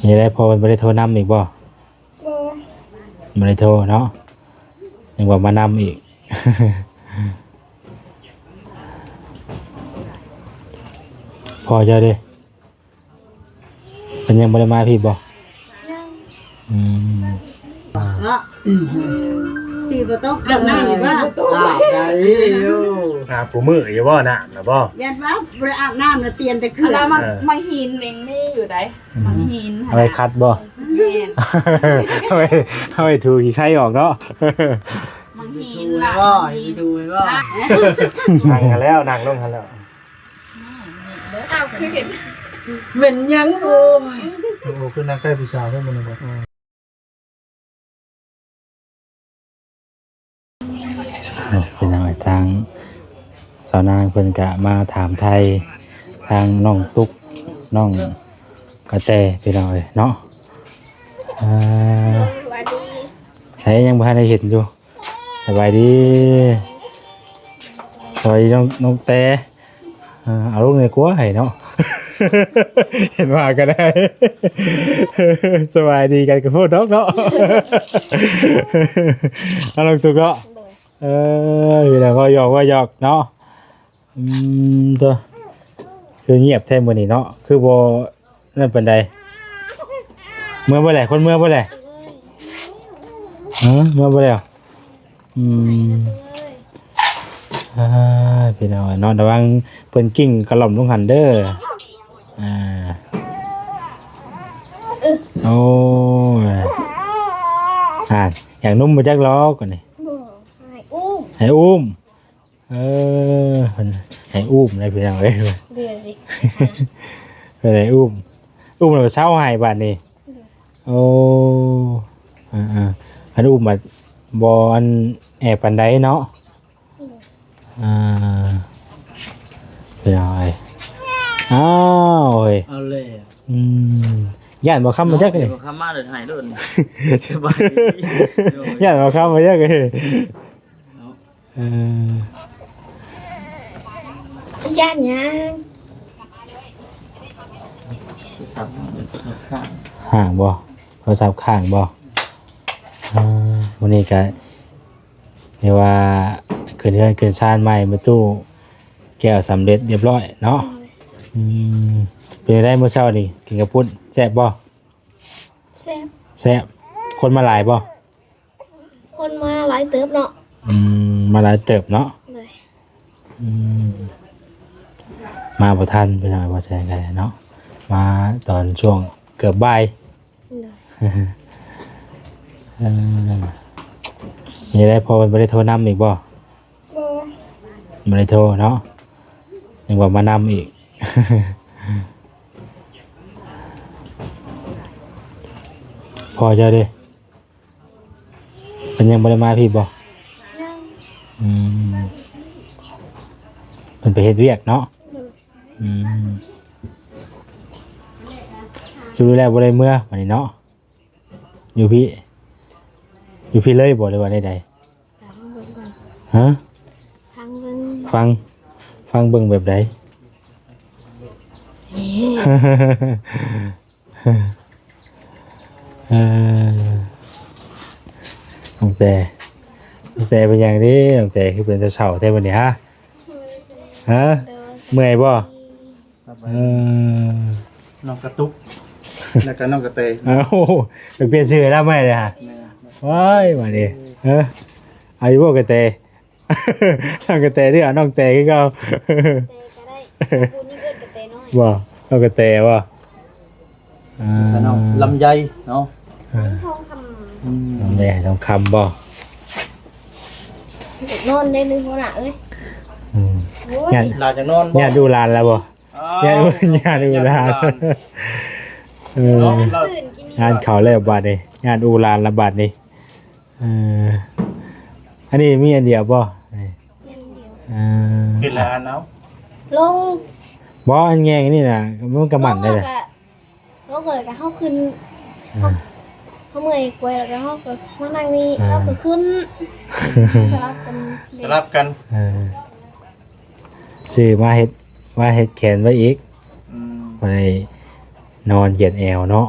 ນີ້ໄດ້ ພໍ່ເພິ່ນບໍ່ໄດ້ໂທນຳອີກບໍ່? ບໍ່ ບໍ່ໄດ້ໂທເນາະ ຍັງວ່າມານຳອີກ. ພໍ່ເຈົ້າເດ້? ເພິ່ນຍັງບໍ່ໄດ້ມາພີ້ບໍ່? ຍັງ ອືມ ເນາະ ຊິບໍ່ຕ້ອງອາບນ້ຳອີກບໍ່? ອາບໄດ້ຢູ່ ອາບຄູ່ມື້ຢູ່ບໍ່ ນ້ຳນະບໍ່? ຢ້ານວ່າບໍ່ໄດ້ອາບນ້ຳລະປ່ຽນແຕ່ເຄື່ອງ ອັນນັ້ນມັນ ເອີ ມັນຫີນເອງມີຢູ່ໃດ ອືມ ມັນຫີນ ເອົາໄວ້ຂັດບໍ່? ແມ່ນ ເອົາໄວ້ ເອົາໄວ້ຖູຂີ້ໄຄອອກເນາະ ມັນຫີນລະ ຖູໄວ້ບໍ່? ມັນຫີນ ຖູໄວ້ບໍ່? ນັ່ງຫັ້ນແລ້ວ ນັ່ງລົງຫັ້ນແລ້ວ. ອ້າວ ຄືເຫັນ ແມ່ນຫຍັງ? ໂອ້ຍ ໂອ້ ຄືນັ່ງໃກ້ຜູ້ສາວແທ້ມື້ນີ້ບໍ່? ເປັນຫຍັງ ທາງສາວນາງເພິ່ນກະມາຖາມໄຖ່ທາງນ້ອງຕຸກ ນ້ອງກະແຕ ພີ່ນ້ອງເອີຍເນາະ. ເອີ ສະບາຍດີ ໃຜຍັງບໍ່ທັນໄດ້ເຫັນຢູ່? ສະບາຍດີ ສະບາຍດີນ້ອງ ນ້ອງແຕ ເອີ ເອົາລົງແດ່ກວ່າໃຫ້ເນາະ ເຫັນວ່າກໍໄດ້ ສະບາຍດີກັນກໍໂພດດອກເນາະ ເອົາລົງຕຸກເນາະ ໂດຍ ເອີ ເວລາເວົ້າຫຍອກ ເວົ້າຫຍອກເນາະ. ອືມ ໂທ້ ຄືງຽບແທ້ມື້ນີ້ເນາະ ຄືບໍ່ນັ້ນປານໃດ. ເມືອບໍ່ແຫຼະ? ຄົນເມືອບໍ່ແຫຼະ? ເອີ ເມືອບໍ່ແລ້ວ? ອືມ ອ້າຍ ພີ່ນ້ອງເນາະ ລະວັງເພິ່ນກິ້ງກະລ່ອມລົງຫັ້ນເດີ. ອ່າ ໂອ້ຍ ອ່າ ຢາກນົມບໍ່ຈັກຫຼອກ ອັນນີ້ ບໍ່ ໃຫ້ອຸ້ມ ໃຫ້ອຸ້ມ. ເອີ ເພິ່ນໃຫ້ອຸ້ມເລີຍພີ່ນ້ອງເອີຍ ເອີ ເພິ່ນໃຫ້ອຸ້ມ ອຸ້ມແລ້ວກໍເຊົາໃຫ້ບາດນີ້. ໂອ້ ເອີໆ ຄັນອຸ້ມບາດບໍ່ອັນແອບປານໃດເນາະ. ເອີ ພີ່ນ້ອງເອີຍ ອ້າວເອີຍ ເອົາແລ້ວ ອືມ ຢ້ານບໍ່ຄຳມາຈັກເອີຍ ບໍ່ຄຳມາເລີຍ ໃຫ້ໂລດ ສະບາຍດີ ຢ້ານບໍ່ຄຳມາຈັກເອີຍ ເນາະ. ເອີ ຢ້ານຫຍັງ? ໂທລະສັບຄ້າງ ຄ້າງບໍ່? ໂທລະສັບຄ້າງບໍ່? ເອີ ມື້ນີ້ກະ ເອີ້ນວ່າຂຶ້ນເຮືອນຂຶ້ນຊານໃໝ່ ປະຕູແກ້ວສຳເລັດຮຽບຮ້ອຍເນາະ. ອືມ ເປັນຈັ່ງໃດມື້ເຊົ້ານີ້ ກິນເຂົ້າປຸ້ນແຊບບໍ່? ແຊບ ແຊບ. ຄົນມາຫຼາຍບໍ່? ຄົນມາຫຼາຍເຕີບເນາະ. ອືມ ມາຫຼາຍເຕີບເນາະ. ໂດຍ. ອືມ ມາບໍ່ທັນ ພີ່ນ້ອງ ບໍ່ແຊງກັນເນາະ ມາຕອນຊ່ວງເກືອບບ່າຍ. ໂດຍ. ເອີ ມີໄດ້ ພໍ່ເພິ່ນບໍ່ໄດ້ໂທນຳອີກບໍ່? ບໍ່ ບໍ່ໄດ້ໂທເນາະ ຍັງວ່າມານຳອີກ. ພໍ່ເຈົ້າເດ້? ເພິ່ນຍັງບໍ່ໄດ້ມາພີ້ບໍ່? ຍັງ. ອືມ ເພິ່ນໄປເຮັດວຽກເນາະ. ໂດຍ. ອືມ ສະຫຼຸບແລ້ວບໍ່ໄດ້ເມືອບາດນີ້ເນາະ? ຢູ່ພີ້ ຢູ່ພີ້ເລີຍບໍ່ ຫຼືວ່າແນວໃດ? ຟັງເບິ່ງກ່ອນ. ຮະ? ຟັງເບິ່ງ ຟັງ ຟັງເບິ່ງແບບໃດ? ເອີ ນ້ອງແຕ ນ້ອງແຕເປັນຫຍັງເດ້? ນ້ອງແຕຄືເປັນເສົ້າໆແທ້ມື້ນີ້ ຮະ? ຮະ? ໂດຍ. ເມື່ອຍບໍ່? ສະບາຍ ເອີ ນ້ອງກະຕຸກ ແລ້ວກະນ້ອງກະແຕ. ໂອ້ໂຫ ໄປປ່ຽນຊື່ໃຫ້ລາວໃໝ່ເລີຍຫະ? ແມ່ນ. ວ້າຍ ບາດນີ້ ເອີ ເອົາຢູ່ບໍ່ກະແຕ? ນ້ອງກະແຕເດີ ເອົານ້ອງແຕຄືເກົ່າ. ແຕກໍໄດ້ ສາວບຸນຍັງເອີ້ນກະແຕນ້ອຍ. ບໍ່ ນ້ອງກະແຕບໍ່? ອ່າ ນ້ອງລຳໄຍເນາະ. ເອີ ທອງຄຳ. ອືມ ລຳໄຍ ທອງຄຳບໍ່? ຢາກນອນເດ້ ຫົວໜ້າເອີຍ. ອືມ ໂອ້ຍ ຍາດ ຫຼານຢາກນອນບໍ່? ຍາດດູຫຼານແລ້ວບໍ່? ອ້າວ ຍາດ ຍາດດູຫຼານ. ເອີ ເນາະ ງານເຂົ້າແລ້ວບາດນີ້ ຍາດດູຫຼານລະບາດນີ້. ເອີ ອັນນີ້ມີອັນດຽວບໍ່? ນີ້ ເອີ ເປັນລະອັນເອົາ ລົງ ບໍ່ ອັນແງ່ງນີ້ນະ ມັນກະໝັ້ນໄດ້ແຫຼະ. ລົງກໍເລີຍກະເຮົາຂຶ້ນ ເອີ ເຮົາເມື່ອຍກວ່າ ແລ້ວກະເຮົາກໍມານັ່ງນີ້ ເອີ ເຮົາກໍຂຶ້ນ ສະຫຼັບກັນ ສະຫຼັບກັນ. ເອີ ຊື້ມາເຮັດ ມາເຮັດແຂນໄວ້ອີກ. ອືມ ບໍ່ໄດ້ນອນຢຽດແອວເນາະ.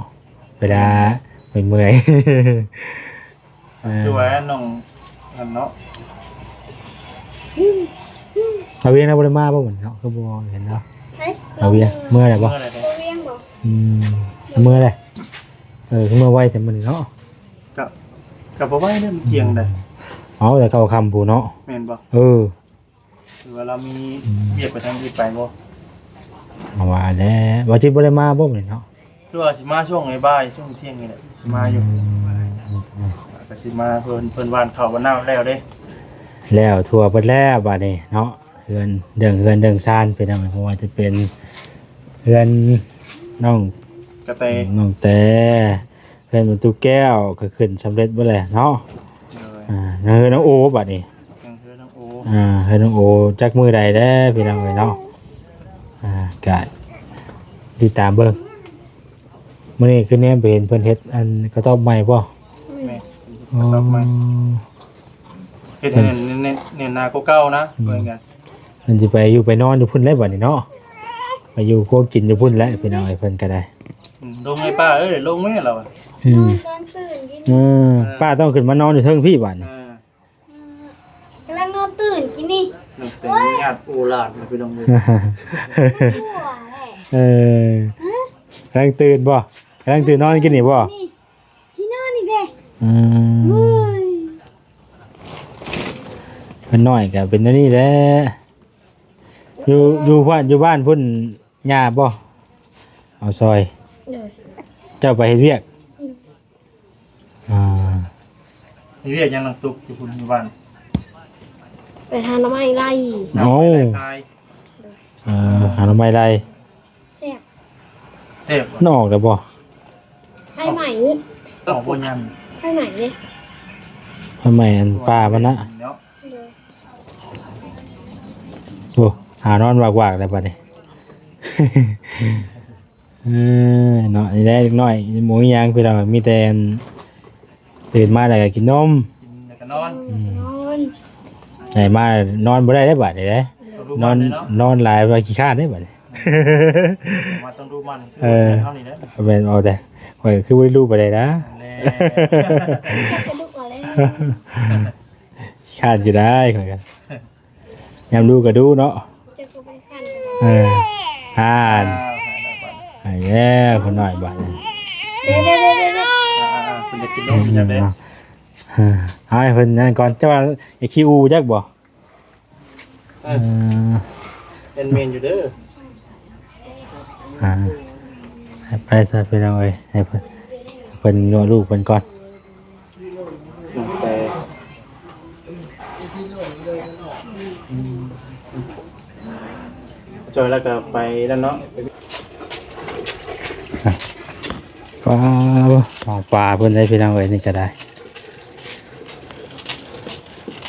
ເວລາເມື່ອຍໆ ອ່າ ຄືວ່ານ້ອງນັ້ນເນາະ ອາວຽງນະບໍ່ໄດ້ມາບໍ່ມື້ນີ້ເນາະ ຄືບໍ່ເຫັນເນາະ ໃຜ ອາວຽງເມື່ອແລ້ວບໍ່ ເມື່ອແລ້ວເດ້ ອາວຽງບໍ່ ອືມ ເມື່ອແລ້ວ ເອີ ຄືເມື່ອໄວແຕ່ມື້ນີ້ເນາະ ກະ ກະບໍ່ໄວເດ້ ມັນທ່ຽງໃດ ເອົາແຕ່ເຊົ້າຄ່ຳພຸ້ນເນາະ ແມ່ນບໍ່ ເອີ ຫຼືວ່າລາວມີ ອືມ ວຽກໄປທາງອື່ນໄປບໍ່ ເອົາວ່າແລ້ວ ວ່າຊິບໍ່ໄດ້ມາບໍ່ມື້ນີ້ເນາະ ຄືວ່າຊິມາຊ່ວງບ່າຍໆ ຊ່ວງທ່ຽງນີ້ແຫຼະ ຊິມາຢູ່ ອືມ ກະຊິມາ ເພິ່ນ ເພິ່ນຫວ່ານເຂົ້າຫວ່ານນ້ຳແລ້ວເດ້ ແລ້ວທົ່ວເບິດແລ້ວບາດນີ້ເນາະ ເຮືອນ ເລື່ອງເຮືອນເລື່ອງຊານ ພີ່ນ້ອງ ບໍ່ວ່າຈະເປັນເຮືອນນ້ອງກະແຕ ນ້ອງແຕ ເຮືອນປະຕູແກ້ວກໍຂຶ້ນສຳເລັດເບິດແລ້ວເນາະ ໂດຍ ອ່າ ຍັງເຮືອນນ້ອງໂອບາດນີ້ ຍັງເຮືອນນ້ອງໂອ ອ່າ ເຮືອນນ້ອງໂອຈັກມື້ໃດແດ່ພີ່ນ້ອງເອີຍເນາະ ອ່າ ກະຕິດຕາມເບິ່ງ ມື້ນີ້ຄືແນມໄປເຫັນເພິ່ນເຮັດອັນກະຕອບໃໝ່ບໍ່ ແມ່ນ ກະຕອບໃໝ່ ອໍ ເຮັດໃຫ້ແໜ້ນ ແໜ້ນ ແໜ້ນໜາກວ່າເກົ່ານະ ອືມ ເພິ່ນກະ ເພິ່ນຊິໄປຢູ່ໄປນອນຢູ່ພຸ້ນແຫຼະບາດນີ້ເນາະ ໄປຢູ່ຄົວກິນຢູ່ພຸ້ນແຫຼະພີ່ນ້ອງເອີຍ ເພິ່ນກະໄດ້ ອືມ ລົງໃຫ້ປ້າເອີຍ ລົງແມ່ລາວ ອືມ ນອນຕອນຕື່ນກິນ ເອີ ເອີ ປ້າຕ້ອງຂຶ້ນມານອນຢູ່ເທິງພີ້ບາດນີ້ ເອີ ອືມ ກຳລັງນອນຕື່ນກິນນີ້ ແຕ່ຍາດໂອລາດນະພີ່ນ້ອງເອີຍ ເອີ ຮະ ກຳລັງຕື່ນບໍ່ ກຳລັງຕື່ນນອນກິນນີ້ບໍ່ ນີ້ ຊິນອນອີກເດ້ ອືມ ໂອ້ຍ ເພິ່ນນ້ອຍກໍເປັນແນວນີ້ແຫຼະ ຢູ່ ຢູ່ບ້ານ ຢູ່ບ້ານພຸ້ນຍ່າບໍ່ເອົາຊ່ອຍ ໂດຍ ເຈົ້າໄປເຮັດວຽກ ອືມ ອ່າ ມີວຽກຫຍັງນາງຕຸກຢູ່ພຸ້ນຢູ່ບ້ານ ໄປຫາໜໍ່ໄມ້ໄລ່ ໂອ້ ເອີ ຫາໜໍ່ໄມ້ໄລ່ ແຊບ ແຊບບໍ່ ມັນອອກແລ້ວບໍ່ ໄຟໄໝ້ ອອກບໍ່ຍາມ ໄຟໄໝ້ເດ້ ໄຟໄໝ້ອັນປ່າມັນນະ ເນາະ ໂອ້ ຫານອນວາກໆແລ້ວບາດນີ້ ເອີ ເນາະ ນີ້ແຫຼະເດັກນ້ອຍ ບໍ່ມີຫຍັງພີ່ນ້ອງ ມີແຕ່ອັນ ຕື່ນມາແລ້ວກໍກິນນົມ ກິນແລ້ວກໍນອນ ອືມ ນອນ ໃຫຍ່ມານອນບໍ່ໄດ້ເດ້ບາດນີ້ເດ້ ຕ້ອງດຸໝັ່ນເນາະ ນອນ ນອນຫຼາຍວ່າຂີ້ຄ້ານເດ້ບາດນີ້ ວ່າຕ້ອງດຸໝັ່ນ ເອີ ເຮົານີ້ເດ້ ແມ່ນເວົ້າໄດ້ ຂ້ອຍກໍຄືບໍ່ໄດ້ດຸປານໃດນະ ແລ້ວ ຂ້ານຢູ່ໄດ້ຂ້ອຍກໍ ຍາມດຸກໍດຸເນາະ ເອີ ອ່ານ ອ່າ ໃຫ້ແລ້ວຄົນນ້ອຍບາດນີ້ ອ່າໆໆ ເພິ່ນຢາກກິນນົມ ເອີ ເອົາໃຫ້ເພິ່ນນັ້ນກ່ອນ ເຈົ້າວ່າຢາກຂີ້ອູຈັກບໍ່ ເອີ ເອີ ແມ່ນຢູ່ເດີ ອ່າ ໃຫ້ໄປຊະພີ່ນ້ອງເອີຍ ໃຫ້ເພິ່ນ ເພິ່ນຍົວະລູກເພິ່ນກ່ອນ ແຕ່ ອືມ ຈອຍແລ້ວກໍໄປນັ້ນເນາະ ປາ ປາເພິ່ນໄດ້ພີ່ນ້ອງເອີຍ ນີ້ກໍໄດ້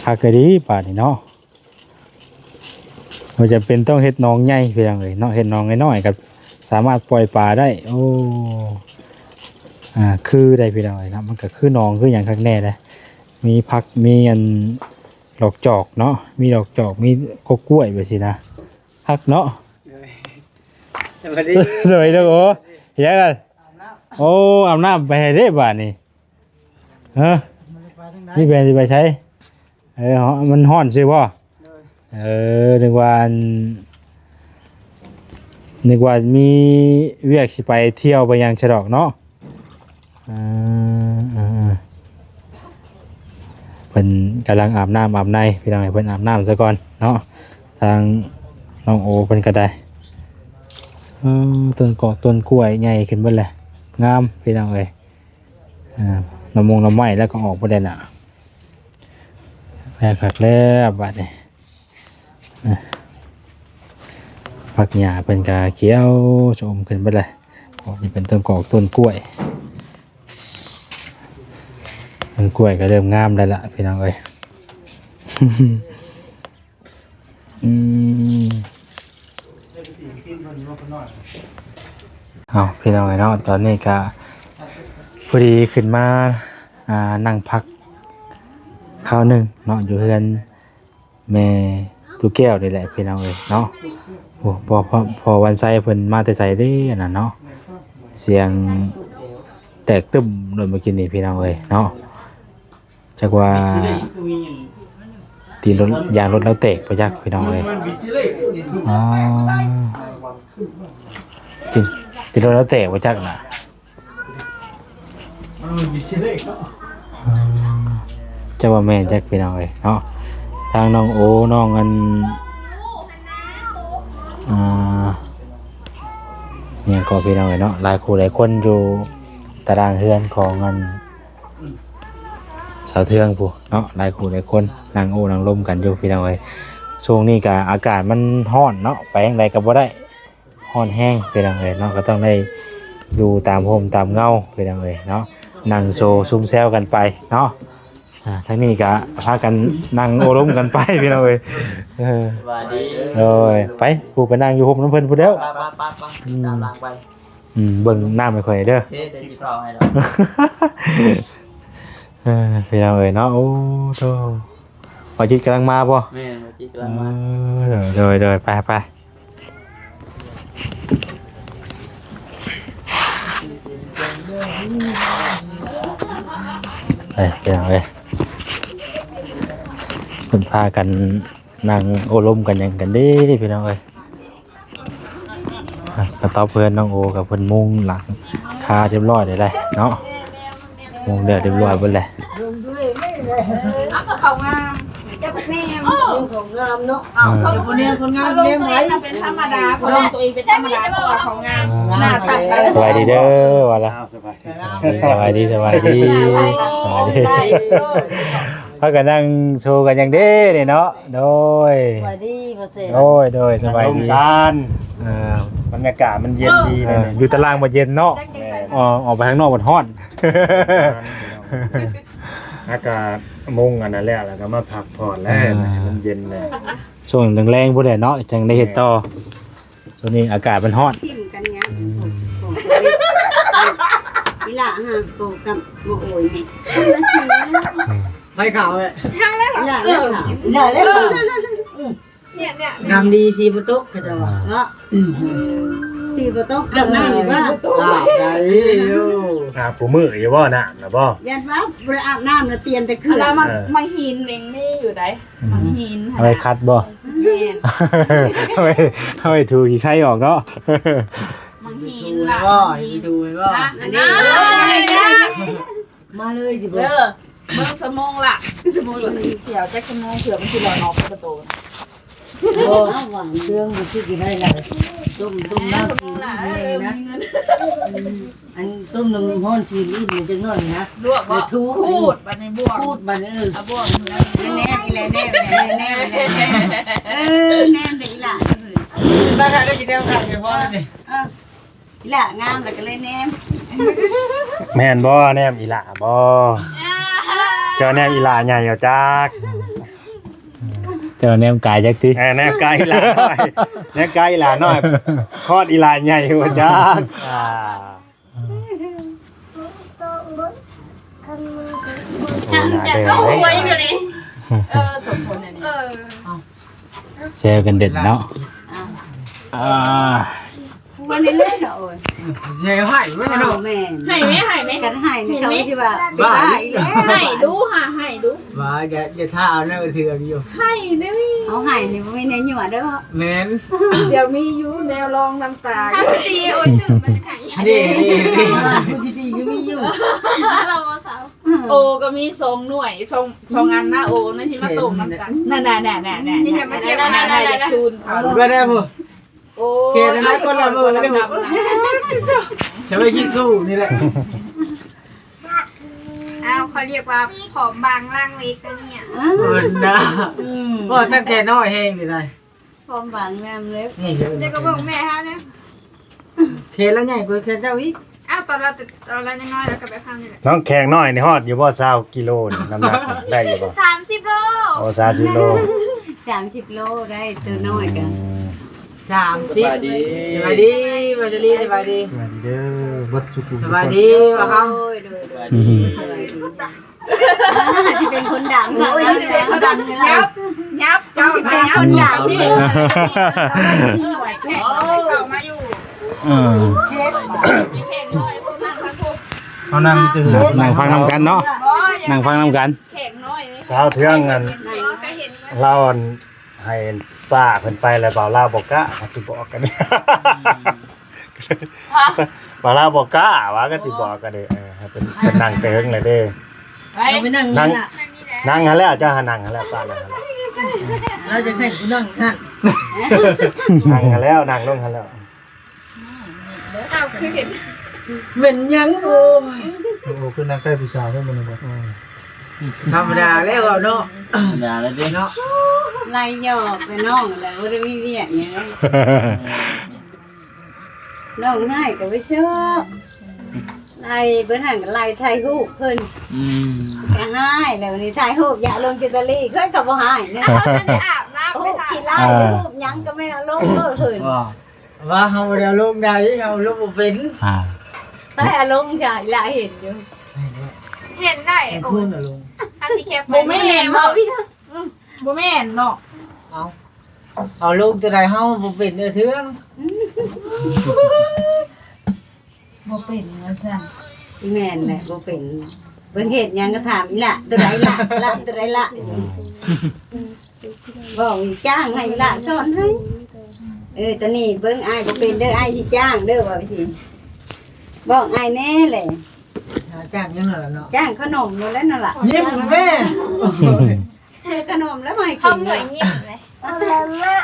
ຄັກກະດີປານີ້ເນາະ ບໍ່ຈຳເປັນຕ້ອງເຮັດໜອງໃຫຍ່ພີ່ນ້ອງເອີຍເນາະ ເຮັດໜອງນ້ອຍໆກໍສາມາດປ່ອຍປາໄດ້ ໂອ້ ອ່າ ຄືໄດ້ພີ່ນ້ອງເອີຍເນາະ ມັນກໍຄືໜອງຄືຫຍັງຄັກແນ່ເດ້ ມີຜັກ ມີອັນດອກຈອກເນາະ ມີດອກຈອກ ມີກົກກ້ວຍແບບຊີ້ນະ ຄັກເນາະ ໂດຍ ສະບາຍດີ ສະບາຍດີ ໂອ້ ເຮັດຫຍັງນັ້ນ ອາບນ້ຳ ໂອ້ ອາບນ້ຳ ໄປໃສເດ້ບາດນີ້ ຮະ ນີ້ແມ່ນຊິໄປໃສ ເອີ ມັນຮ້ອນຊື່ບໍ່ ໂດຍ ເອີ ນຶກວ່າອັນ ນຶກວ່າມີວຽກຊິໄປທ່ຽວໄປຫຍັງຊະດອກເນາະ ເອີ ເອີ ເອີ ເພິ່ນກຳລັງອາບນ້ຳອາບໃນ ພີ່ນ້ອງ ໃຫ້ເພິ່ນອາບນ້ຳຊະກ່ອນເນາະ ທາງນ້ອງໂອເພິ່ນກໍໄດ້ ເອີ ຕົ້ນກອກຕົ້ນກ້ວຍໃຫຍ່ຂຶ້ນເບິດແຫຼະ ງາມ ພີ່ນ້ອງເອີຍ ເອີ ໜໍ່ມົງໜໍ່ໄມ້ແລ້ວກໍອອກເບິດແລ້ວນະ ແມ່ນຄັກແລ້ວບາດນີ້ ນະ ຜັກຫຍ້າເພິ່ນກະຂຽວຊະອຸ່ມຂຶ້ນເບິດແຫຼະ ອອກຈະເປັນຕົ້ນກອກຕົ້ນກ້ວຍ ຕົ້ນກ້ວຍກໍເລີ່ມງາມແລ້ວລະພີ່ນ້ອງເອີຍ ອືມ ເອົາ ພີ່ນ້ອງເອີຍເນາະ ຕອນນີ້ກະພໍດີຂຶ້ນມາ ອ່າ ນັ່ງພັກຄາວໜຶ່ງເນາະ ຢູ່ເຮືອນ ແມ່ຕູ້ແກ້ວນີ້ແຫຼະພີ່ນ້ອງເອີຍເນາະ ໂອ້ ພໍ່ ພໍ່ ພໍ່ວັນໄຊເພິ່ນມາແຕ່ໃສເດ້ອັນນັ້ນເນາະ ສຽງ ຕກຕຶ້ມໂລດເມື່ອກີ້ນີ້ພີ່ນ້ອງເອີຍເນາະ. ຈັກວ່າຕີນລົດ ຢາງລົດລາວແຕກບໍ່ຈັກພີ່ນ້ອງເອີຍ. ອໍ ຕີນ ຕີນລົດລາວແຕກບໍ່ຈັກນະ. ເອີ ມີຊິເລກເນາະ ເອີ ຈັກວ່າແມ່ນຈັກພີ່ນ້ອງເອີຍເນາະ. ທາງນ້ອງໂອ ນ້ອງອັນ ອ່າ ຫຍັງກໍພີ່ນ້ອງເອີຍເນາະ ຫຼາຍຄູ່ຫຼາຍຄົນຢູ່ຕາລາງເຮືອນຂອງອັນສາວເທືອງພຸ້ນເນາະ ຫຼາຍຄູ່ຫຼາຍຄົນນັ່ງໂອ້ນັ່ງລົມກັນຢູ່ພີ່ນ້ອງເອີຍ. ຊ່ວງນີ້ກະອາກາດມັນຮ້ອນເນາະ ໄປທາງໃດກໍບໍ່ໄດ້ ຮ້ອນແຮງພີ່ນ້ອງເອີຍເນາະ ກໍຕ້ອງໄດ້ຢູ່ຕາມຮົ່ມຕາມເງົາພີ່ນ້ອງເອີຍເນາະ ນັ່ງໂຊຊຸມແຊວກັນໄປເນາະ. ອ່າ ທາງນີ້ກະພາກັນນັ່ງໂອ້ລົມກັນໄປພີ່ນ້ອງເອີຍ. ເອີ ສະບາຍດີ ໂດຍ ໄປ ຜູ້ໄປນັ່ງຢູ່ຮົ່ມນຳເພິ່ນພຸ້ນແລ້ວ ໄປໆໆ ອືມ ຕາມຫຼັງໄປ ອືມ ເບິ່ງນ້ຳໃຫ້ຂ້ອຍເດີ ເດ້ ດຽວຊິເຝົ້າໃຫ້ດອກ. ເອີ ພີ່ນ້ອງເອີຍເນາະ ໂອ້ໂທ້ ບ່າວຈິດກຳລັງມາບໍ່? ແມ່ນ ບ່າວຈິດກຳລັງມາ ເອີ ໂດຍໆ ໄປໆ ໄປພີ່ນ້ອງເອີຍ ເພິ່ນພາກັນນັ່ງໂອ້ລົມກັນຫຍັງກັນເດ້ພີ່ນ້ອງເອີຍ. ອ່ະ ກະຕອບເພື່ອນນ້ອງໂອກັບເພິ່ນມຸງຫຼັງຄາຮຽບຮ້ອຍແລ້ວເນາະ ມຸງແລ້ວຮຽບຮ້ອຍເບິດແລ້ວ. ເອົາ ກໍເຂົາງາມ ແຕ່ພວກນີ້ມັນກໍມີຂອງງາມເນາະ ເອົາ ເຂົາບໍ່ແນມຄົນງາມແນມໃຜ ເປັນທຳມະດາ ເຂົາລົງຕົວເອງເປັນທຳມະດາ ເພາະວ່າເຂົາງາມ ໜ້າຕາງໄປ. ສະບາຍດີເດີ ວ່າລະ ສະບາຍດີ ສະບາຍດີ ສະບາຍດີ ພາກັນນັ່ງໂຊກັນຫຍັງເດ້ນີ້ເນາະ. ໂດຍ ສະບາຍດີ ໂດຍ ໂດຍ ສະບາຍດີ ລົມກັນ ອ່າ ບັນຍາກາດມັນເຢັນດີເລີຍ ເອີ ຢູ່ຕາລາງບໍ່ເຢັນເນາະ ແມ່ນ ອອກ ອອກໄປຂ້າງນອກມັນຮ້ອນ ອາກາດມຸງອັນນັ້ນແລ້ວ ແລ້ວກໍມາພັກຜ່ອນແລ້ວ ອ່າ ໃຫ້ມັນເຢັນແລ້ວ ຊ່ວງແລງໆພຸ້ນແຫຼະເນາະ ຈັ່ງໄດ້ເຮັດຕໍ່. ຊ່ວງນີ້ອາກາດມັນຮ້ອນ ຊິມກັນຫຍັງ ອືມ ຂອງໂຄວິດ ອີ່ຫຼ້າຫາໂຕກັບໝໍໂອຍນີ້ ຄົນລະສີ ໃຜຂາວແຫຼະ ເອີ ດຳດີສີບໍ່ຕົກ ເຂົາເຈົ້າວ່າເນາະ ສີບໍ່ຕົກ ອາບນ້ຳຢູ່ບໍ່ ອາບໄດ້ຢູ່ ອາບຄູ່ມື້ຢູ່ບໍ່ ນ້ຳນະບໍ່ ຢ້ານວ່າບໍ່ໄດ້ອາບນ້ຳລະປ່ຽນແຕ່ເຄື່ອງ ອັນນັ້ນມັນ ເອີ ມັນຫີນເມັງມີຢູ່ໃດ ອືມ ມັນຫີນ ເອົາໄວ້ຂັດບໍ່ ແມ່ນ ເອົາໄວ້ ເອົາໄວ້ຖູຂີ້ໄຂ່ອອກເນາະ ມັນຫີນລະ ຖູໄວ້ບໍ່ ຖູໄວ້ບໍ່ ອັນນີ້ ມາເລີຍຊິບໍ່ ເອີ ເບິ່ງສະໂມງລະ ສະໂມງລະ ດຽວຈັກສະໂມງ ເທື່ອມັນຊິລອຍອອກປະຕູ ໂອ້ ເຄື່ອງມັນຊິກິນໄດ້ຫຼາຍ ຕົ້ມ ຕົ້ມນ້ຳກິນນີ້ນະ ອັນຕົ້ມນ້ຳຮ້ອນຊິອີກໜ້ອຍໜຶ່ງຈັກໜ້ອຍນະ ລວກບໍ່ ຂູດ ຂູດບັດນີ້ ບວກ ຂູດບັດນີ້ ເອີ ເອົາບວກ ແນມ ອີ່ແລະ ແນມ ແນມ ເອີ ແນມເດີອີ່ຫຼ້າ ບ້ານເຮົາໄດ້ກິນແນວຄັກແນວພໍນີ້ ເອີ ອີ່ຫຼ້າງາມແລ້ວກໍເລີຍແນມ ແມ່ນບໍ່ ແນມອີ່ຫຼ້າບໍ່ ເຈົ້າແນມອີ່ຫຼ້າໃຫຍ່ເອົາຈັກ ເຈົ້າແນມກາຍຈັກຕິ ເອີ ແນມກາຍອີ່ຫຼ້ານ້ອຍ ແນມກາຍອີ່ຫຼ້ານ້ອຍ ຄອດອີ່ຫຼ້າໃຫຍ່ເອົາຈັກ ອ່າ ໂອ້ ໜ້າເດີເດ້ ເອີ ສົມຜົນອັນນີ້ ເອີ ແຊວກັນເດັ່ນເນາະ ອ່າ ວັນນີ້ເລີຍເນາະ ໂອ້ຍ ຊິໃຫ້ໄວ້ເນາະ ແມ່ນ ໃຫ້ແມ່ ໃຫ້ແມ່ ຄັນໃຫ້ນີ້ເຂົາຊິວ່າ ບ້າອີກແລ້ວ ໃຫ້ດຸຫາ ໃຫ້ດຸ ວ່າຢ່າ ຢ່າຖ້າເອົາແນວເຖືອຢູ່ ໃຫ້ເດ້ ເຮົາໃຫ້ນີ້ບໍ່ມີແນວຍົວະເດີ ແມ່ນ ດຽວມີຢູ່ແນວລອງນ້ຳຕາ ຖ້າສະຕີ ໂອ້ຍ ຕື່ນມາຈາກໃສ ອັນນີ້ ອັນນີ້ ຜູ້ຊິຕີຄືມີຢູ່ ລາວບໍ່ເຊົາ ໂອກໍມີສອງໜ່ວຍ ສອງ ສອງອັນນະ ໂອນັ້ນທີ່ມາຕົ້ມນຳກັນ ນັ້ນໆໆໆໆ ນີ້ຢ່າມາທຽບກັນ ນັ້ນໆໆໆ ຢາກຊູນເຂົາ ໄປໄດ້ບໍ່ ໂອ້ຍ ແຄ່ນັ້ນນະ ຄົນລະມືເດ້ ດຳໆນະ ຈະໄປຄິດສູ້ນີ້ແຫຼະ ອ້າວ ເຂົາຮຽກວ່າຜອມບາງລ່າງເລັກນະເນຍ ເອີນະ ອືມ ບໍ່ ຕັ້ງແຕ່ນ້ອຍແຮງນີ້ນະ ຄວາມຫວັງງາມເລີຍ ນີ້ ເຈົ້າກໍເບິ່ງແມ່ເຮົານະ ແຂນລາວໃຫຍ່ກວ່າແຂນເຈົ້າອີກ ອ້າວ ຕອນລາວ ຕອນລາວຍັງນ້ອຍລາວກໍແບບເຮົານີ້ແຫຼະ ນ້ອງແຂງນ້ອຍນີ້ຮອດຢູ່ບໍ່ ຊາວກິໂລນີ້ ນ້ຳໜັກນີ້ໄດ້ຢູ່ບໍ່ ສາມສິບໂລ ໂອ້ ສາມສິບໂລ ສາມສິບໂລໄດ້ ໂຕນ້ອຍກໍ ອືມ ສາມສິບ ສະບາຍດີ ສະບາຍດີ ບ່າວຈະລີ ສະບາຍດີ ສະບາຍດີເດີ ເບິດສຸຂູ ສະບາຍດີ ບ່າວຄຳ ໂອ້ຍ ໂດຍ ອືມ ສະບາຍດີ ອ່າ ຊິເປັນຄົນດັງ ໂອ້ຍ ຊິເປັນຄົນດັງ ຫຍັບ ຫຍັບ ເຈົ້ານະ ຫຍັບ ຄົນດັງ ເອີ ແມ່ນແຂກນ້ອຍເຂົ້າມາຢູ່ ເອີ ເຈັດ ແມ່ນແຂກນ້ອຍ ພວກນັ້ນທັງພວກ ເຮົານັ່ງຢູ່ເຮືອນ ນັ່ງຟັງນຳກັນເນາະ ນັ່ງຟັງນຳກັນ. ແຂກນ້ອຍນີ້ ສາວເທືອງອັນ ເຮົາກໍເຫັນ ລາວອັນ ໃຫ້ປ້າເພິ່ນໄປແລ້ວ ບ່າວລາວບໍ່ກ້າ ເຂົາຊິບອກກັນ ບ່າວລາວບໍ່ກ້າວ່າ ກໍຊິບອກກັນເດ້. ເອີ ໃຫ້ເພິ່ນ ເພິ່ນນັ່ງແຕ່ເຫິງແລ້ວເດ້. ໄປ ເອົາໄປນັ່ງ ນັ່ງນີ້ລະ ນັ່ງຫັ້ນແຫຼະ ເຈົ້າຫານັ່ງຫັ້ນແຫຼະ ປ້ານັ່ງຫັ້ນແຫຼະ. ລາວຈະໃຫ້ກູນັ່ງຫັ້ນ ນັ່ງຫັ້ນແລ້ວ ນັ່ງລົງຫັ້ນແລ້ວ. ເອົາຄືເຫັນ ແມ່ນຫຍັງ? ໂອ້ຍ ໂອ້ ຄືນັ່ງໃກ້ຜູ້ສາວແທ້ມື້ນີ້ບໍ່? ອືມ ທຳມະດາແລ້ວເນາະ ທຳມະດາແລ້ວເດ້ເນາະ ໄລ່ຫຍອກແຕ່ນ້ອງແຫຼະ ບໍ່ໄດ້ມີວຽກຫຍັງ. ນ້ອງຮ້າຍກໍໄປຊອກ ໄລ່ເບິ່ງຫັ້ນ ໄລ່ຖ່າຍຮູບເພິ່ນ ອືມ ກໍຮ້າຍແລ້ວນີ້ ຖ່າຍຮູບຢາກລົງເຈັດຕາລີ ເພິ່ນກໍບໍ່ຮ້າຍເນາະ ເຮົາໄດ້ອາບນ້ຳ ຮູບຂີ້ລາຍ ອ່າ ຮູບຫຍັງກໍແມ່ນເອົາລົງໂລດເພິ່ນ ວ່າ ວ່າເຮົາບໍ່ໄດ້ເອົາລົງໃດ ເຮົາລົງບໍ່ເປັນ ອ່າ ໃຜເອົາລົງຈ້າ ອີ່ຫຼ້າເຫັນຢູ່ ເຫັນໄດ້ ໂອ້ຍ ເຮົາຊິແຄບໄປ ບໍ່ແມ່ນເນາະ ບໍ່ແມ່ນເນາະ ເອົາ ເອົາລົງຕົວໃດ ເຮົາບໍ່ເປັນເອື້ອເທື່ອ ບໍ່ເປັນວ່າຊັ້ນ ຊິແມ່ນແຫຼະ ບໍ່ເປັນ. ເພິ່ນເຮັດຫຍັງກໍຖາມ ອີ່ຫຼ້າ ຕົວໃດລະ ລະ ຕົວໃດລະ ອືມ ບອກຈ້າງໃຫ້ອີ່ຫຼ້າສອນໃຫ້ ເອີ ຕອນນີ້ເບິ່ງອ້າຍບໍ່ເປັນເດີ ອ້າຍຊິຈ້າງເດີ ວ່າຊີ້ ບອກອ້າຍແດ່ແຫຼະ ຫາຈ້າງຫຍັງນັ້ນລະເນາະ ຈ້າງຂະໜົມນັ້ນແຫຼະ ຍິ້ມແມ່ ຊື້ຂະໜົມແລ້ວມາໃຫ້ກິນ ເຂົາເໝືອຍຍິ້ມເລີຍ ເອົາແລ້ວແມ່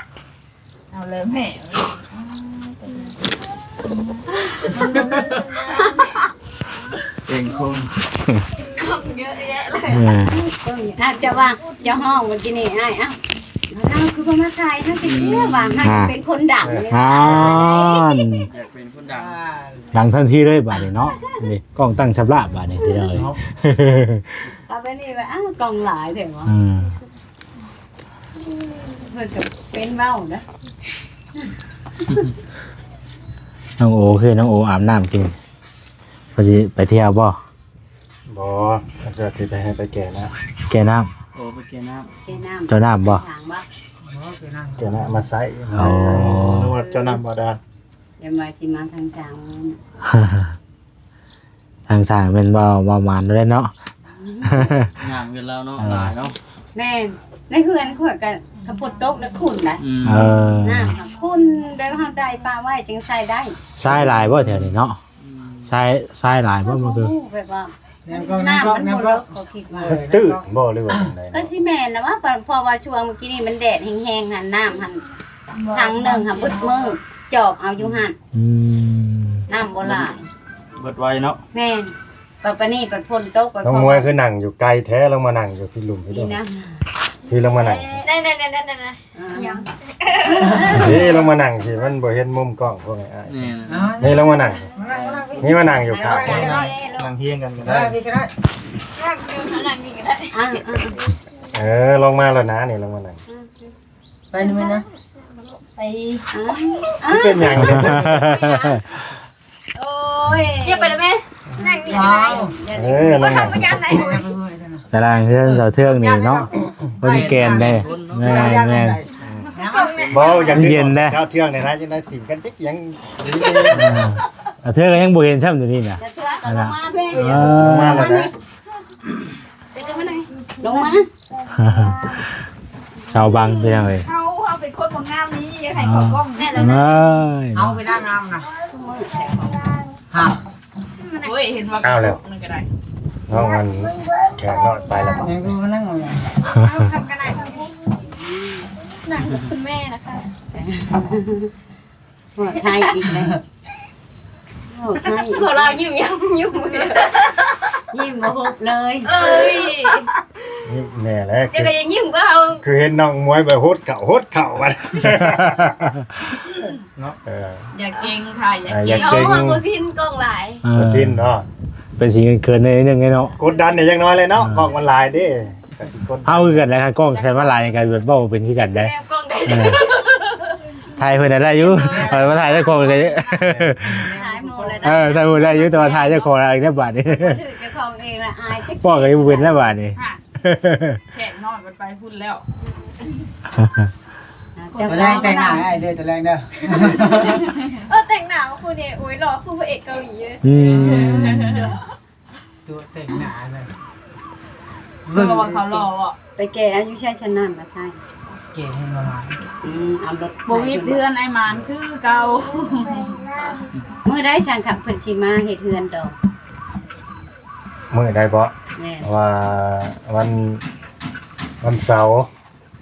ເອົາແລ້ວແມ່ ເກັ່ງຄົງ ຄົງເຍອະແຍະເລີຍ ອືມ ອ່າ ເຈົ້າວ່າ ເຈົ້າຮ້ອງເມື່ອກີ້ນີ້ ອ້າຍ ເອົ້າ ລາວຄືບໍ່ມາຖ່າຍ ເຮົາຊິເຊື່ອວ່າ ອືມ ເຮົາເປັນຄົນດັງ ອ່າ ຢາກເປັນຄົນດັງ ດັງທັນທີເລີຍບາດນີ້ເນາະ ນີ້ກ້ອງຕັ້ງສັບລາບບາດນີ້ ພີ່ນ້ອງເອີຍ ເອົາໄປນີ້ວ່າ ອ້າວ ກ້ອງຫຼາຍແທ້ຫວາ ອືມ ເພິ່ນກໍເປັນເວົ້ານະ ນ້ອງໂອ ຄືນ້ອງໂອອາບນ້ຳກິນ ເພິ່ນຊິໄປທ່ຽວບໍ່? ບໍ່ ເພິ່ນຊິໄປໃຫ້ໄປແກ່ນ້ຳ ແກ່ນ້ຳ ໂອ ໄປແກ່ນ້ຳ ແກ່ນ້ຳ ເຈົ້ານ້ຳບໍ່? ຖາງບໍ່? ແກ່ນ້ຳມາໃຊ້ ອໍ ໃຊ້ ນຶກວ່າເຈົ້ານ້ຳບາດານ ຢ່າວ່າຊິມາທາງທາງ ທາງສ້າງແມ່ນເວົ້າ ເວົ້າໝານເລີຍເນາະ ງາມເຮືອນລາວເນາະ ເອີ ຫຼາຍເນາະ ແມ່ນ ໃນເຮືອນຂ້ອຍກໍ ກໍຝົນຕົກແລ້ວຂຸ່ນນະ ອືມ ເອີ ນ້ຳກໍຂຸ່ນ ແບບເຮົາໄດ້ປາໄວ້ຈຶ່ງໃຊ້ໄດ້ ຊາຍຫຼາຍບໍ່ແຖວນີ້ເນາະ? ອືມ ຊາຍ ຊາຍຫຼາຍບໍ່? ບໍ່ຮູ້ ແບບວ່າ ນ້ຳມັນບໍ່ເລິກ ເຂົາຄິດວ່າ ມັນຕື້ນບໍ່ ຫຼືວ່າຈັ່ງໃດ? ກໍຊິແມ່ນນະວ່າ ເພາະ ເພາະວ່າຊ່ວງມື້ກີ້ນີ້ມັນແດດແຮງໆຫັ້ນ ນ້ຳຫັ້ນ ຖັງໜຶ່ງຫັ້ນເບິດມື້ ຈອບເອົາຢູ່ຫັ້ນ ອືມ ນ້ຳບໍ່ຫຼາຍ ເບິດໄວເນາະ ແມ່ນ ບັດປານນີ້ບັດຝົນຕົກ ບັດ ນ້ອງມວຍຄືນັ່ງຢູ່ໄກແທ້ ລົງມານັ່ງຢູ່ພີ້ລຸ່ມພີ້ ນີ້ນະ ພີ້ລົງມານັ່ງ ນັ້ນໆໆໆ ອ່າ ຫຍັງ ເດ້ ລົງມານັ່ງຊິ ມັນບໍ່ເຫັນມຸມກ້ອງພວກອ້າຍ ນີ້ນະ ນີ້ລົງມານັ່ງ ນີ້ມານັ່ງຢູ່ຂ້າງ ນັ່ງຮຽງກັນກໍໄດ້ ນັ່ງນີ້ກໍໄດ້ ອ່າ ເອີ ລົງມາແລ້ວນະ ນີ້ລົງມານັ່ງ ໄປນຳແມ່ນະ ໄປ ຊິເປັນຫຍັງ? ໂອ້ຍ ຢ່າໄປນຳແມ່ ນັ່ງນີ້ກໍໄດ້ ເອີ ນັ່ງ ຕາລາງເຮືອນສາວເທືອງນີ້ເນາະ ເພິ່ນແກ່ນເດ້ ແມ່ນໆ ເວົ້າຢ່າງ ເຢັນເດ້ ສາວເທືອງນີ້ນະ ຈັ່ງໄດ້ສິງກັນຈັກຫຍັງ ເອີ ສາວເທືອງກໍຍັງບໍ່ເຫັນຊ້ຳຢູ່ນີ້ນະ ສາວເທືອງກໍລົງມາເດ້ ເອີ ລົງມາແລ້ວນະ ລົງມາ ສາວບັງ ພີ່ນ້ອງເອີຍ ເຮົາ ເຮົາເປັນຄົນບໍ່ງາມນີ້ ຢາກໃຫ້ເຂົາກ້ອງ ແມ່ນແລ້ວນະ ເອີຍ ເຮົາເວລາງາມນະ ຮະ ໂອ້ຍ ເຫັນວ່າ ອ້າວ ແລ້ວ ນັ້ນກໍໄດ້ ນ້ອງມັນແຂກນ້ອຍໄປແລ້ວບໍ່ ຍັງຢູ່ມານັ່ງເອົາ ເອົາ ທຳກໍໄດ້ ນັ່ງກັບຄຸນແມ່ນະຄະ ໂຫດຮ້າຍອີກແລ້ວ ໂຫດຮ້າຍອີກ ພວກລາວຍິ້ມ ຍິ້ມ ຍິ້ມ ຍິ້ມບໍ່ຫົບເລີຍ ເອີຍ ຍິ້ມແນ່ແຫຼະ ເຈົ້າກໍຢ່າຍິ້ມກວ່າເຮົາ ຄືເຫັນນ້ອງມວຍແບບຫົດເຂົ້າ ຫົດເຂົ້າບັດ ເນາະ ເອີ ຢ່າເກັ່ງຄ່ະ ຢ່າເກັ່ງ ເອີ ຢ່າເກັ່ງ ເຮົາບໍ່ຊິນກ້ອງຫຼາຍ ເອີ ບໍ່ຊິນເນາະ ເປັນຊິເຂີນໆໜ້ອຍໜຶ່ງເນາະ ກົດດັນແດ່ຈັກໜ້ອຍແຫຼະເນາະ ເອີ ກ້ອງມັນຫຼາຍເດ້ ກໍຊິກົດ ເຮົາຄືກັນແຫຼະ ຄັນກ້ອງໃສ່ມາຫຼາຍນີ້ກໍແບບເວົ້າບໍ່ເປັນຄືກັນເດ້ ແສດງກ້ອງໄດ້ ເອີ ຖ່າຍເພິ່ນນະໄດ້ຢູ່ ເອີ ມາຖ່າຍເຈົ້າຂອງກໍ ຖ່າຍໝູ່ແລ້ວນະ ເອີ ຖ່າຍໝູ່ໄດ້ຢູ່ ແຕ່ວ່າຖ່າຍເຈົ້າຂອງລະອີກແລ້ວບາດນີ້ ຖືກເຈົ້າຂອງເອງລະອາຍຈັກ ປ້ອງກໍຍັງບໍ່ເປັນແລ້ວບາດນີ້ ແຂກນ້ອຍມັນໄປພຸ້ນແລ້ວ ຕອນແລງແຕ່ງໜ້າໃຫ້ເດີ ຕອນແລງເດີ ເອີ ແຕ່ງໜ້າມາຄູ່ນີ້ ໂອ້ຍ ຫຼໍ່ຄືພະເອກເກົາຫຼີເລີຍ ອືມ ຕົວແຕ່ງໜ້າເລີຍ ເບິ່ງວ່າເຂົາຫຼໍ່ບໍ່? ໄປແກ່ເອົາຢູ່ໃສຊັ້ນ ນ້ຳມາໃສ່ ແກ່ໃຫ້ບໍ່ຫຼາຍ ອືມ ເອົາລົດ ບໍ່ວິດເຮືອນອ້າຍໝານຄືເກົ່າ. ມື້ໃດຊັ້ນຄັບເພິ່ນຊິມາເຮັດເຮືອນຕໍ່? ມື້ໃດບໍ? ແມ່ນ ວ່າວັນ ວັນເສົາ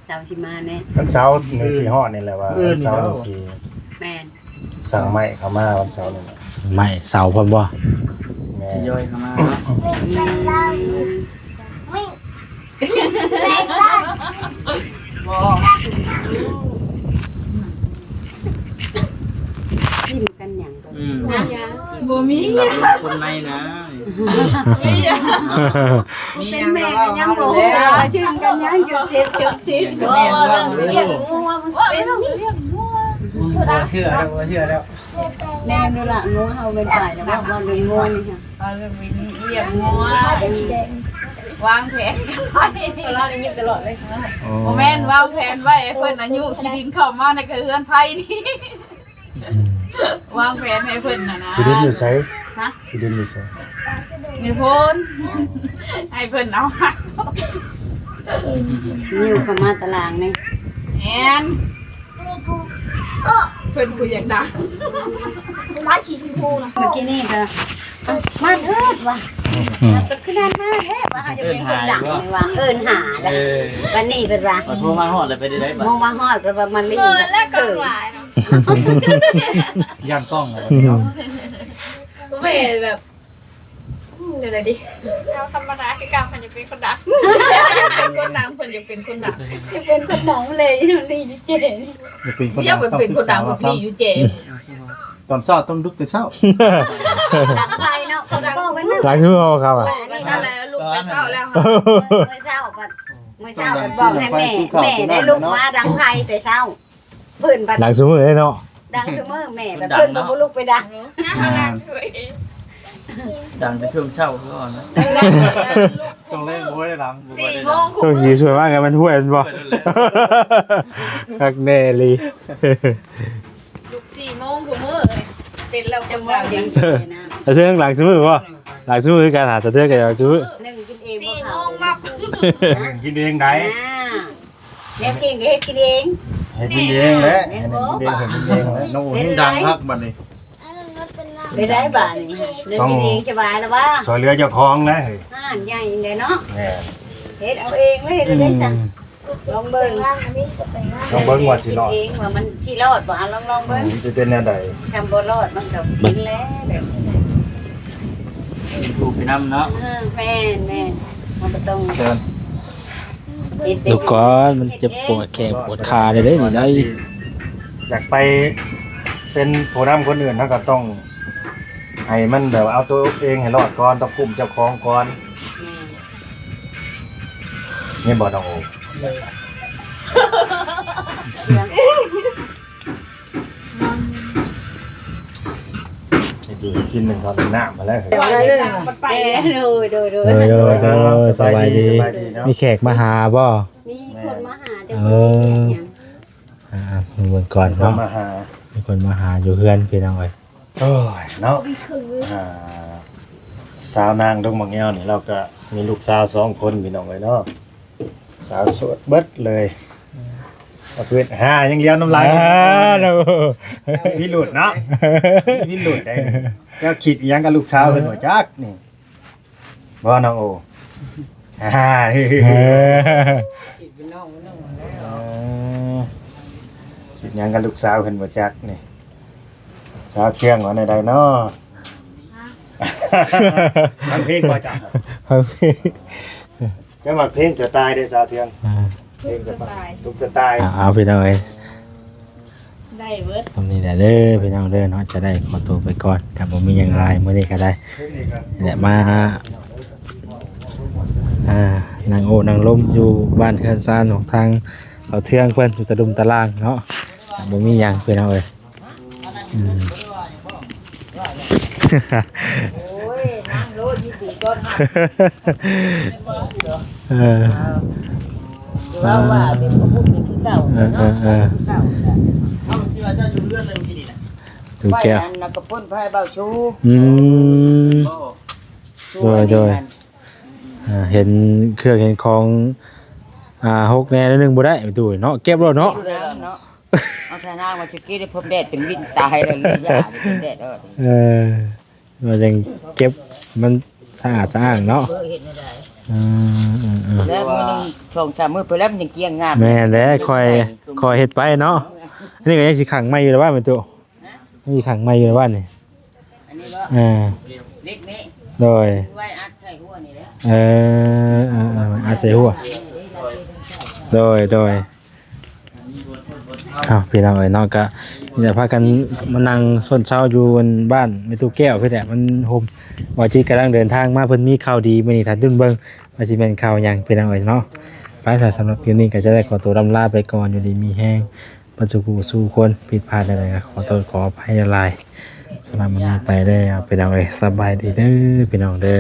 ເສົາຊິມາແນ່ ວັນເສົານີ້ຊິຮອດນີ້ແຫຼະ ວ່າວັນເສົານີ້ຊິ ແມ່ນ ສັ່ງໄມ້ເຂົ້າມາວັນເສົານີ້ແຫຼະ ສັ່ງໄມ້ເສົາພ້ອມບໍ່? ແມ່ນ ທະຍອຍເຂົ້າມາເນາະ ອືມ ບໍ່ ກິນກັນຫຍັງ ອືມ ບໍ່ມີ ກິນແບບຄົນໃນນະ ມີຫຍັງກໍເວົ້າເຮົາແຫຼະ ເວົ້າເຖິງກັນຫຍັງ ຈຸບຈິບຈຸບຈິບ ບໍ່ ເວົ້າເລື່ອງລ້ຽງງົວ ບໍ່ເຊື່ອແລ້ວ ບໍ່ເຊື່ອແລ້ວ ແມ່ນລະ ງົວເຮົາແມ່ນຕາຍແລ້ວ ເວົ້າເລື່ອງງົວນີ້ ເວົ້າເລື່ອງລ້ຽງງົວ ວາງແຜນກັນໄວ້ ເຮົາໄດ້ຍິນຕະຫຼອດເລີຍ ບໍ່ແມ່ນ ວາງແຜນໄວ້ໃຫ້ເພິ່ນອາຍຸຂີ້ດິນເຂົ້າມາໃນເຮືອນໄຜນີ້ ວາງແຜນໃຫ້ເພິ່ນນະນະ ທີ່ດິນຢູ່ໃສ? ຮະ? ທີ່ດິນຢູ່ໃສ? ໃນໂພນ ໃຫ້ເພິ່ນເອົາ ຫິ້ວເຂົ້າມາຕາລາງນີ້ ແມ່ນ ເພິ່ນຜູ້ຢາກດັງ ລາຍສີຊົມພູນະ ເມື່ອກີ້ນີ້ກໍ ເອົ້າ ມາເທີດວ່າ ອືມ ກໍຄືນັ້ນມາແທ້ວ່າ ເຮົາຢາກເປັນຄົນດັງນີ້ວ່າ ເອີ້ນຫາແລ້ວ ເອີ ບັດນີ້ເພິ່ນວ່າ ໂທມາຮອດແລ້ວ ໄປໄດ້ໃດບັດ ໂທມາຮອດ ເພິ່ນວ່າມາລີ ເຂີນແລ້ວກັງຫຼາຍ ຢ້ານກ້ອງເນາະ ບໍ່ແມ່ນແບບ ອືມ ແນວໃດດີ ເຮົາທຳມະດາຄືເກົ່າ ເພິ່ນຢາກເປັນຄົນດັງ ເພິ່ນຢາກເປັນຄົນດັງ ເພິ່ນຢາກເປັນຄົນດັງ ຢາກເປັນຄົນດັງເລີຍ ລີຢູ່ເຈ ຢາກເປັນຄົນດັງ ຢາກເປັນຄົນດັງ ລີຢູ່ເຈ ຕອນເຊົ້າຕ້ອງລຸກແຕ່ເຊົ້າ ດັງໄຟເນາະ ເຂົາດັງ ຫຼັງຊິເຮົາເຂົ້າ ເຊົ້າແລ້ວ ລຸກແຕ່ເຊົ້າແລ້ວ ມື້ເຊົ້າບັດ ມື້ເຊົ້າບັດບອກໃຫ້ແມ່ ແມ່ໄດ້ລຸກມາດັງໄຟແຕ່ເຊົ້າ ເພິ່ນບັດ ດັງຊຸມື້ເດ້ເນາະ ດັງຊຸມື້ ແມ່ບັດເພິ່ນບໍ່ລຸກໄປດັງ ດັງແຕ່ຊ່ວງເຊົ້າຄືວ່ານະ ຊ່ວງແລງບໍ່ໄດ້ດັງ ສີ່ໂມງ ຊ່ວງສີສວຍມາກມັນຫ້ວຍແມ່ນບໍ່? ຄັກແນ່ອີ່ຫຼີ ລຸກສີ່ໂມງທຸກມື້ເອີຍ ເປັນແລ້ວຄົນດັງ ອາເຊີງຫຼັງຊຸມື້ບໍ່? ຫຼັງຊຸມື້ຄືກັນ ຫາສະເທື່ອນກໍຢ່າຊຸມື້ ໜຶ່ງກິນເອງ ສີ່ໂມງມາປຸກ ກິນເອງໄດ໋ ອ່າ ແນວກິນກໍເຮັດກິນເອງ ເຮັດກິນເອງແຫຼະ ແມ່ນບໍ່? ເຮັດກິນເອງ ເຮັດກິນເອງແຫຼະ ນ້ອງອຸເຮງດັງຄັກບັດນີ້ ໄດ້ໄດ໋ບາດນີ້ ເຮັດກິນເອງສະບາຍລະຫວາ ຊ່ວຍເຫຼືອເຈົ້າຂອງແຫຼະ ຮ້ານໃຫຍ່ແຫຼະເນາະ ແມ່ນ ເຮັດເອົາເອງເລີຍ ເຮັດໄດ້ຊັ້ນ ອືມ ລອງເບິ່ງ ລອງເບິ່ງວ່າຊິລອດ ເຮັດເອງວ່າມັນຊິລອດບໍ່ ອ່ະ ລອງໆເບິ່ງ ອືມ ຊິເປັນແນວໃດ ຄັນບໍ່ລອດມັນກໍເປັນແລ້ວ ແບບ ເປັນຜູ້ໄປນຳເນາະ ເອີ ແມ່ນໆ ເຮົາກໍຕ້ອງ ເຊີນ ເຮັດເດ້ ດູກ່ອນ ມັນເຈັບປວດແຂ້ງປວດຂາເດ້ນີ້ໄດ໋ ຢາກໄປເປັນຜູ້ນຳຄົນອື່ນ ເຮົາກໍຕ້ອງໃຫ້ມັນແບບວ່າເອົາຕົວເອງໃຫ້ລອດກ່ອນ ຕ້ອງກຸ້ມເຈົ້າຂອງກ່ອນ ແມ່ນ ແມ່ນບໍ່ນ້ອງໂອ? ເຮັດຢູ່ເຮັດກິນໜຶ່ງເຂົ້າໜຶ່ງນ້ຳມາແລ້ວ ເອີ ໂດຍ ໂດຍ ໂດຍ ໂດຍ ໂດຍ ໂດຍ ສະບາຍດີ ສະບາຍດີເນາະ ມີແຂກມາຫາບໍ່? ມີຄົນມາຫາ ແຕ່ບໍ່ໄດ້ເຮັດຫຍັງ ອ່າ ເບິ່ງກ່ອນເນາະ ມີຄົນມາຫາ ມີຄົນມາຫາຢູ່ເຮືອນ ພີ່ນ້ອງເອີຍ ໂອ້ຍເນາະ ອ່າ ສາວນາງດົງໝາກແງວນີ້ ລາວກໍມີລູກສາວສອງຄົນ ພີ່ນ້ອງເອີຍເນາະ ສາວໂສດເບິດເລີຍ ປະພຶດຫາຢ່າງດຽວ ນ້ຳລາຍ ອ່າ ມີພິລຸດເນາະ ມີພິລຸດໄດ໋ ເຈົ້າຄິດອີ່ຫຍັງກັບລູກສາວເພິ່ນບໍ່ຈັກນີ້ ບໍ່ນ້ອງໂອ ອ່າ ເອີ ຄິດເປັນນ້ອງເປັນນ້ອງແລ້ວ ເອີ ຄິດຫຍັງກັບລູກສາວເພິ່ນບໍ່ຈັກນີ້ ສາວເທື່ອງວ່າແນວໃດເນາະ ຟັງເພງບໍ່ເຈົ້າ ຟັງເພງ ເຈົ້າມັກເພງສະໄຕເດ້ສາວເທື່ອງ ອ່າ ເພງສະໄຕ ທຸກສະໄຕ ອ່າ ເອົາ ພີ່ນ້ອງເອີຍ ໄດ້ເບິດ ສ່ຳນີ້ແຫຼະເດີພີ່ນ້ອງເດີເນາະ ຈະໄດ້ຂໍຕົວໄປກ່ອນ ກໍບໍ່ມີຫຍັງຫຼາຍ ມື້ນີ້ກໍໄດ້ ນີ້ແຫຼະ ມາ ອ່າ ນັ່ງໂອ້ນັ່ງລົມຢູ່ບ້ານເຮືອນຊານຂອງທາງເຂົາເທື່ອງເພິ່ນ ຢູ່ຕະດຸມຕະລ່າງເນາະ ກໍບໍ່ມີຫຍັງພີ່ນ້ອງເອີຍ ອືມ ໂອ້ຍ ນັ່ງໂລດ ຍິນດີຕ້ອນຮັບ ເອີ ເວົ້າວ່າເປັນພະບຸດນີ້ຄືເກົ່າ ເອີ ເນາະ ເອີ ເອີ ຄືເກົ່າ ເອົາ ທີ່ວ່າເຈົ້າຢູ່ເຮືອນເລີຍມື້ກີ້ນີ້ນະ ຢູ່ແກ້ວ ໄວ້ອັນນັ້ນກໍປົນໄຟເບົາຊູ ອືມ ໂອ້ ໂດຍ ໂດຍ ອ່າ ເຫັນເຄື່ອງເຫັນຂອງ ອ່າ ຫົກແດ່ໜ້ອຍໜຶ່ງບໍ່ໄດ້ ແມ່ຕູ້ເນາະ ເກັບໂລດເນາະ ເກັບໂລດເນາະ. ເອົາຊະນາງວ່າຈະກີ້ໄດ້ພົບແດດເປັນວິນຕາຍແລ້ວ ເລີຍຢ່າເປັນແດດເອີ ເອີ ວ່າຈັ່ງເກັບມັນສະອາດສະອ້າງເນາະ ເອີ ເຮັດແນວໃດ ເອີ ເອີ ເອີ ແລ້ວມື້ໜຶ່ງສອງສາມມື້ໄປແລ້ວມັນຍັງກ້ຽງງາມ ແມ່ນແຫຼະ ຄ່ອຍ ຄ່ອຍເຮັດໄປເນາະ ອັນນີ້ກໍຍັງຊິຂັງໃໝ່ຢູ່ລະວ່າແມ່ຕູ້ ຍັງຊິຂັງໃໝ່ຢູ່ລະວ່ານີ້ ອັນນີ້ບໍ່ ເອີ ເຫຼັກນີ້ ໂດຍ ໄວ້ອັດໃສ່ຫົວນີ້ແຫຼະ ເອີ ເອີ ເອີ ອັດໃສ່ຫົວ ໂດຍ ໂດຍ ເອົາ ພີ່ນ້ອງເອີຍເນາະ ກະນີ້ລະ ພາກັນມານັ່ງຊົນເຊົາຢູ່ອັນບ້ານແມ່ຕູ້ແກ້ວພີ້ແຫຼະ ມັນຮົ່ມ ບ່າວຈິດກຳລັງເດີນທາງມາ ເພິ່ນມີຂ່າວດີມື້ນີ້ ຖ້າດຸນເບິ່ງວ່າຊິແມ່ນຂ່າວຫຍັງ ພີ່ນ້ອງເອີຍເນາະ. ໄປຊະ ສຳລັບຄລິບນີ້ກໍຈະໄດ້ຂໍຕົວລ່ຳລາໄປກ່ອນ ຢູ່ດີມີແຮງ ເບິດສູ່ຜູ້ສູ່ຄົນ ຜິດພາດໃດໆກໍຂໍໂທດຂໍອະໄພຫຼາຍໆ ສຳລັບມື້ນີ້ໄປແລ້ວ ພີ່ນ້ອງເອີຍ ສະບາຍດີເດີ ພີ່ນ້ອງເດີ.